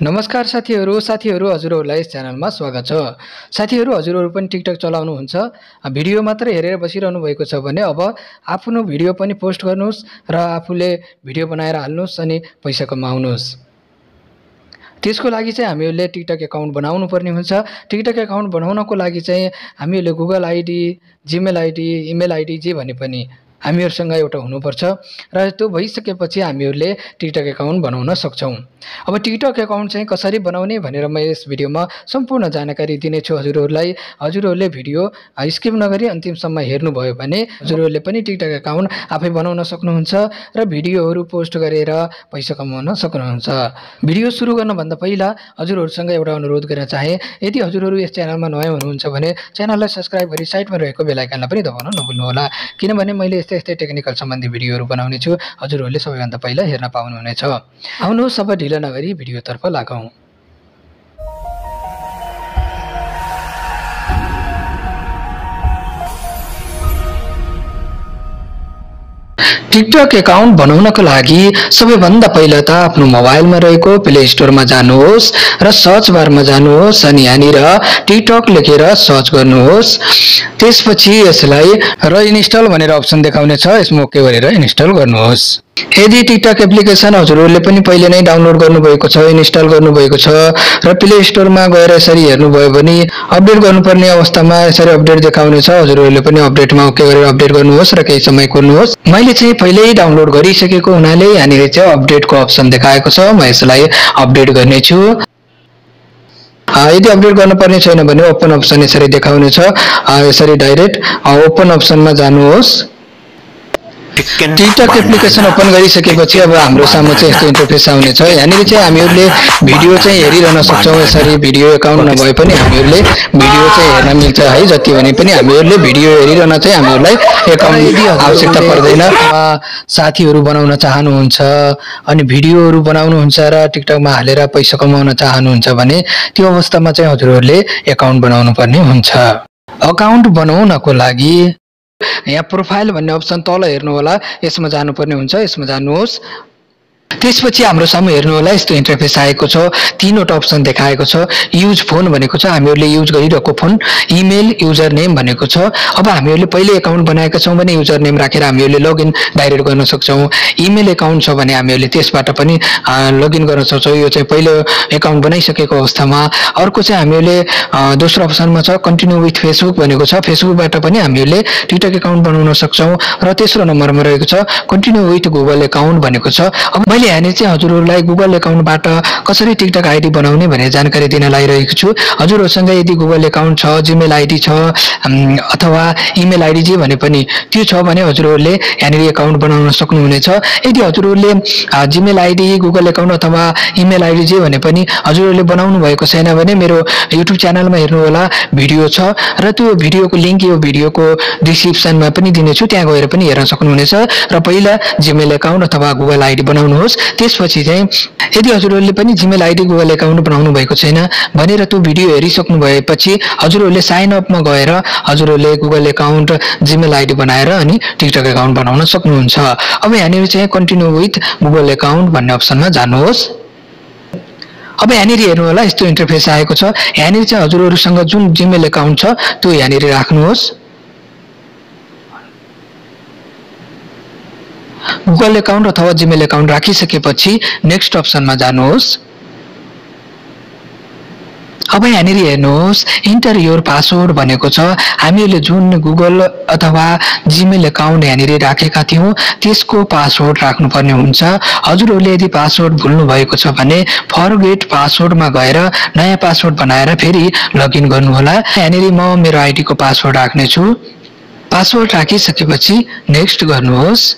नमस्कार साथीहरू हजुरहरूलाई यस च्यानलमा स्वागत छ। साथीहरू हजुरहरू पनि टिकटक चलाउनुहुन्छ, भिडियो मात्र हेरेर बसिरहनु भएको छ भने अब आफ्नो भिडियो पनि पोस्ट गर्नुहोस् र आफूले भिडियो बनाएर हाल्नुहोस् अनि पैसा कमाउनुहोस्। त्यसको लागि चाहिँ हामीहरूले टिकटक एकाउन्ट बनाउनु पर्ने हुन्छ। टिकटक एकाउन्ट बनाउनको लागि चाहिँ हामीहरूले Google ID, Gmail ID, email ID जे भने पनि हामीहरूसँग एउटा हुनुपर्छ र त्यो भइसकेपछि हामीहरूले टिकटक एकाउन्ट बनाउन सक्छौँ। अब टिकटक एकाउन्ट चाहिँ कसरी बनाउने भनेर म यस भिडियोमा सम्पूर्ण जानकारी दिनेछु हजुरहरूलाई। हजुरहरूले भिडियो स्किप नगरी अन्तिमसम्म हेर्नुभयो भने हजुरहरूले पनि टिकटक एकाउन्ट आफै बनाउन सक्नुहुन्छ र भिडियोहरू पोस्ट गरेर पैसा कमाउन सक्नुहुन्छ। भिडियो सुरु गर्नुभन्दा पहिला हजुरहरूसँग एउटा अनुरोध गर्न चाहे, यदि हजुरहरू यस च्यानलमा नयाँ हुनुहुन्छ भने च्यानललाई सब्स्क्राइब गरी साइडमा रहेको बेल आइकनलाई पनि दबाउन नभुल्नुहोला, किनभने मैले यस्तै टेक्निकल सम्बन्धी भिडियोहरू बनाउने छु, हजुरहरूले सबैभन्दा पहिला हेर्न पाउनुहुनेछ। आउनुहोस् अब ढिला नगरी भिडियोतर्फ लागौँ। टिकटक एकाउन्ट बनाउनको लागि सबैभन्दा पहिला त आफ्नो मोबाइलमा रहेको प्ले स्टोरमा जानुहोस् र सर्च बारमा जानुहोस् अनि यहाँनिर टिकटक लेखेर सर्च गर्नुहोस्। त्यसपछि यसलाई र इन्स्टल भनेर अप्सन देखाउने छ, यसमा ओके गरेर इन्स्टल गर्नुहोस्। यदि टिकटक एप्लिकेसन हजुरहरूले पनि पहिले नै डाउनलोड गर्नुभएको छ, इन्स्टल गर्नुभएको छ र प्ले स्टोरमा गएर यसरी हेर्नुभयो भने अपडेट गर्नुपर्ने अवस्थामा यसरी अपडेट देखाउने छ, हजुरहरूले पनि अपडेटमा ओके गरेर अपडेट गर्नुहोस् र केही समय कुर्नुहोस्। मैले चाहिँ पहिल्यै डाउनलोड गरिसकेको हुनाले यहाँनिर चाहिँ अपडेटको अप्सन देखाएको छ, म यसलाई अपडेट गर्नेछु। यदि अपडेट गर्नुपर्ने छैन भने ओपन अप्सन यसरी देखाउने छ, यसरी डाइरेक्ट ओपन अप्सनमा जानुहोस्। टिकटक एप्लिकेसन ओपन गरिसकेपछि अब हाम्रो सामु चाहिँ यस्तो इन्टरफेस आउनेछ। यहाँनिर चाहिँ हामीहरूले भिडियो चाहिँ हेरिरहन सक्छौँ। यसरी भिडियो एकाउन्ट नभए पनि हामीहरूले भिडियो चाहिँ हेर्न मिल्छ है, जति भने पनि हामीहरूले भिडियो हेरिरहन चाहिँ हामीहरूलाई एकाउन्ट आवश्यकता पर्दैन। साथीहरू बनाउन चाहनुहुन्छ अनि भिडियोहरू बनाउनुहुन्छ र टिकटकमा हालेर पैसा कमाउन चाहनुहुन्छ भने त्यो अवस्थामा चाहिँ हजुरहरूले एकाउन्ट बनाउनु पर्ने हुन्छ। अकाउन्ट बनाउनको लागि यहाँ प्रोफाइल भन्ने अप्सन तल हेर्नु होला, यसमा जानुपर्ने हुन्छ, यसमा जानुहोस्। त्यसपछि हाम्रो सामु हेर्नु होला यस्तो इन्टरफेस आएको छ। तीनवटा अप्सन देखाएको छ। युज फोन भनेको छ हामीहरूले युज गरिरहेको फोन, इमेल, युजर नेम भनेको छ। अब हामीहरूले पहिले एकाउन्ट बनाएका छौँ भने युजर नेम राखेर हामीहरूले लगइन डाइरेक्ट गर्न सक्छौँ। इमेल एकाउन्ट छ भने हामीहरूले त्यसबाट पनि लगइन गर्न सक्छौँ, यो चाहिँ पहिलो एकाउन्ट बनाइसकेको अवस्थामा। अर्को चाहिँ हामीहरूले दोस्रो अप्सनमा छ कन्टिन्यू विथ फेसबुक भनेको छ, फेसबुकबाट पनि हामीहरूले टिकटक एकाउन्ट बनाउन सक्छौँ। र तेस्रो नम्बरमा रहेको छ कन्टिन्यू विथ गुगल एकाउन्ट भनेको छ। अब मैले यहाँनिर चाहिँ हजुरहरूलाई गुगल एकाउन्टबाट कसरी टिकटक आइडी बनाउने भनेर जानकारी दिन लागिरहेको छु। हजुरहरूसँग यदि गुगल एकाउन्ट छ, जिमेल आइडी छ अथवा इमेल आइडी जे भने पनि त्यो छ भने हजुरहरूले यहाँनिर एकाउन्ट बनाउन सक्नुहुनेछ। यदि हजुरहरूले जिमेल आइडी, गुगल एकाउन्ट अथवा इमेल आइडी जे भने पनि हजुरहरूले बनाउनु भएको छैन भने मेरो युट्युब च्यानलमा हेर्नु होला, भिडियो छ र त्यो भिडियोको लिङ्क यो भिडियोको डिस्क्रिप्सनमा पनि दिनेछु, त्यहाँ गएर पनि हेर्न सक्नुहुनेछ। र पहिला जिमेल एकाउन्ट अथवा गुगल आइडी बनाउनुहोस्। त्यसपछि चाहिँ यदि हजुरहरूले पनि जिमेल आइडी, गुगल एकाउन्ट बनाउनु भएको छैन भनेर त्यो भिडियो हेरिसक्नु भएपछि हजुरहरूले साइन अपमा गएर हजुरहरूले गुगल एकाउन्ट, जिमेल आइडी बनाएर अनि टिकटक एकाउन्ट बनाउन सक्नुहुन्छ। अब यहाँनिर चाहिँ कन्टिन्यू विथ गुगल एकाउन्ट भन्ने अप्सनमा जानुहोस्। अब यहाँनिर हेर्नु होला यस्तो इन्टरफेस आएको छ। यहाँनिर चाहिँ हजुरहरूसँग जुन जिमेल एकाउन्ट छ त्यो यहाँनिर राख्नुहोस्। गुगल एकाउन्ट अथवा जिमेल एकाउन्ट राखिसकेपछि नेक्स्ट अप्सनमा जानुहोस्। अब यहाँनिर हेर्नुहोस् इन्टर योर पासवर्ड भनेको छ। हामीहरूले जुन गुगल अथवा जिमेल एकाउन्ट यहाँनिर राखेका थियौँ त्यसको पासवर्ड राख्नुपर्ने हुन्छ। हजुरहरूले यदि पासवर्ड भुल्नु भएको छ भने फरगेट पासवर्डमा गएर नयाँ पासवर्ड बनाएर फेरि लगइन गर्नुहोला। यहाँनिर म मेरो आइडीको पासवर्ड राख्नेछु। पासवर्ड राखिसकेपछि नेक्स्ट गर्नुहोस्।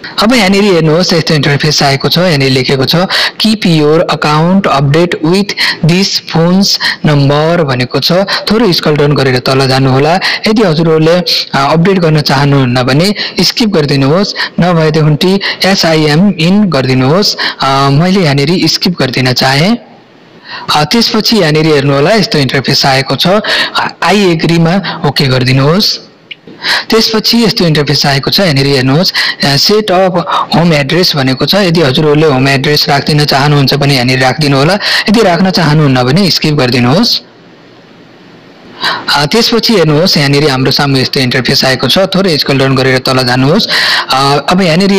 अब यहाँनिर हेर्नुहोस् यस्तो इन्टरफेस आएको छ। यहाँनिर लेखेको छ keep your account update with this phones number भनेको छ। थोरै स्क्रल डाउन गरेर तल जानुहोला। यदि हजुरहरूले अपडेट गर्न चाहनुहुन्न भने स्किप गरिदिनुहोस्, नभएदेखि SIM इन गरिदिनुहोस्। मैले यहाँनिर स्किप गरिदिन चाहेँ। त्यसपछि यहाँनिर हेर्नु होला यस्तो इन्टरफेस आएको छ। आई एग्रीमा ओके गरिदिनुहोस्। त्यसपछि यस्तो इन्टरफेस आएको छ। यहाँनिर हेर्नुहोस् सेट अप होम एड्रेस भनेको छ। यदि हजुरहरूले होम एड्रेस राख्दिन चाहनुहुन्छ भने यहाँनिर राखिदिनु होला। यदि राख्न चाहनुहुन्न भने स्किप गरिदिनुहोस्। त्यसपछि हेर्नुहोस् यहाँनिर हाम्रो सामु यस्तो इन्टरफेस आएको छ। थोरै स्क्रल डाउन गरेर तल जानुहोस्। अब यहाँनिर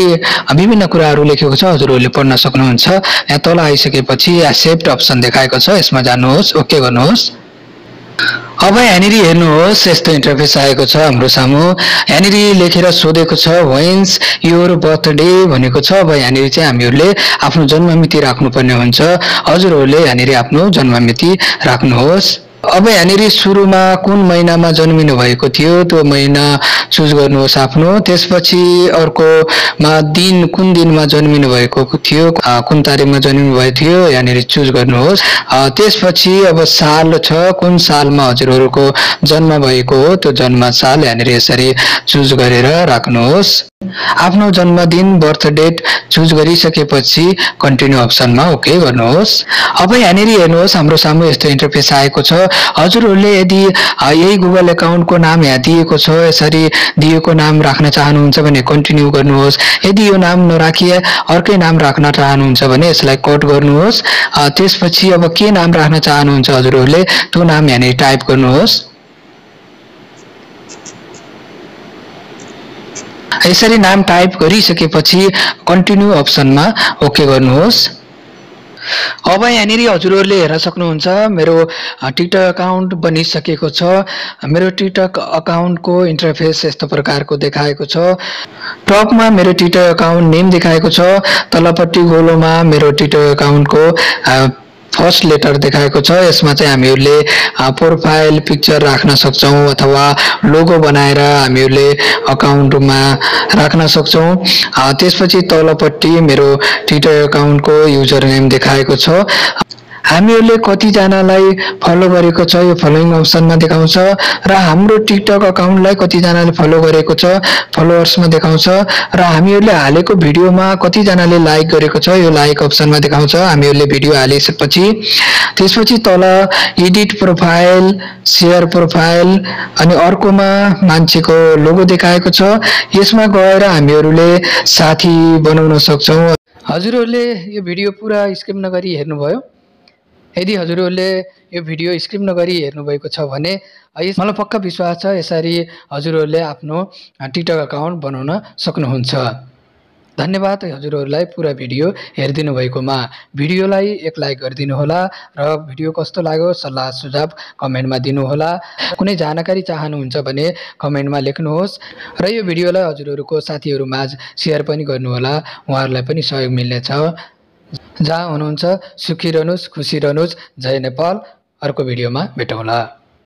विभिन्न कुराहरू लेखेको छ, हजुरहरूले पढ्न सक्नुहुन्छ। यहाँ तल आइसकेपछि सेभ अप्सन देखाएको छ, यसमा जानुहोस्, ओके गर्नुहोस्। अब यहाँनिर हेर्नुहोस् यस्तो इन्टरफेस आएको छ हाम्रो सामु। यहाँनिर लेखेर सोधेको छ व्हेन्स योर बर्थडे भनेको छ। अब यहाँनिर चाहिँ हामीहरूले आफ्नो जन्ममिति राख्नुपर्ने हुन्छ। हजुरहरूले यहाँनिर आफ्नो जन्ममिति राख्नुहोस्। अब यहाँनिर सुरुमा कुन महिनामा जन्मिनु भएको थियो त्यो महिना चुज गर्नुहोस् आफ्नो। त्यसपछि अर्कोमा दिन कुन दिनमा जन्मिनु भएको थियो, कुन तारिकमा जन्मिनु भएको थियो यहाँनिर चुज गर्नुहोस्। त्यसपछि अब साल छ, कुन सालमा हजुरहरूको जन्म भएको हो त्यो जन्म साल यहाँनिर यसरी चुज गरेर राख्नुहोस्। आफ्नो जन्मदिन बर्थ डेट चुज गरिसकेपछि कन्टिन्यू अप्सनमा ओके गर्नुहोस्। अब यहाँनिर हेर्नुहोस् हाम्रो सामु यस्तो इन्टरफेस आएको छ। हजुरहरूले यदि यही गुगल एकाउन्टको नाम यहाँ दिएको छ, यसरी दिएको नाम राख्न चाहनुहुन्छ भने कन्टिन्यू गर्नुहोस्। यदि यो नाम नराखिए अर्कै नाम राख्न चाहनुहुन्छ भने यसलाई कट गर्नुहोस्। त्यसपछि अब के नाम राख्न चाहनुहुन्छ हजुरहरूले त्यो नाम यहाँनिर टाइप गर्नुहोस्। यसरी नाम टाइप गरिसकेपछि कन्टिन्यू अप्सनमा ओके गर्नुहोस्। अब यहाँनिर हजुरहरूले हेर्न सक्नुहुन्छ मेरो टिकटक अकाउन्ट बनिसकेको छ। मेरो टिकटक अकाउन्टको इन्टरफेस यस्तो प्रकारको देखाएको छ। टपमा मेरो टिकटक अकाउन्ट नेम देखाएको छ। तलपट्टि गोलोमा मेरो टिकटक अकाउन्टको फर्स्ट लेटर देखाएको छ। यसमा चाहिँ हामीहरूले प्रोफाइल पिक्चर राख्न सक्छौँ अथवा लोगो बनाएर हामीहरूले अकाउन्टमा राख्न सक्छौँ। त्यसपछि तलपट्टि मेरो टिकटक अकाउन्टको युजर नेम देखाएको छ। हामीहरूले कतिजनालाई फलो गरेको छ यो फलोइङ अप्सनमा देखाउँछ र हाम्रो टिकटक अकाउन्टलाई कतिजनाले फलो गरेको छ फलोअर्समा देखाउँछ र हामीहरूले हालेको भिडियोमा कतिजनाले लाइक गरेको छ यो लाइक अप्सनमा देखाउँछ। हामीहरूले भिडियो हालिसकेपछि त्यसपछि तल एडिट प्रोफाइल, शेयर प्रोफाइल अनि अर्कोमा मान्छेको लोगो देखाएको छ। यसमा गएर हामीहरूले साथी बनाउन सक्छौँ। हजुरहरूले यो भिडियो पुरा स्किप नगरी हेर्नुभयो। यदि हजुरहरूले यो भिडियो स्किप नगरी हेर्नुभएको छ भने मलाई पक्का विश्वास छ यसरी हजुरहरूले आफ्नो टिकटक अकाउन्ट बनाउन सक्नुहुन्छ। धन्यवाद हजुरहरूलाई पुरा भिडियो हेरिदिनु भएकोमा। भिडियोलाई एक लाइक गरिदिनु होला र भिडियो कस्तो लाग्यो सल्लाह सुझाव कमेन्टमा दिनुहोला। कुनै जानकारी चाहनुहुन्छ भने कमेन्टमा लेख्नुहोस् र यो भिडियोलाई हजुरहरूको साथीहरूमाझ सेयर पनि गर्नुहोला, उहाँहरूलाई पनि सहयोग मिल्नेछ। जहाँ हुनुहुन्छ सुखी रहनुहोस्, खुसी रहनुहोस्। जय नेपाल। अर्को भिडियोमा भेटौँला।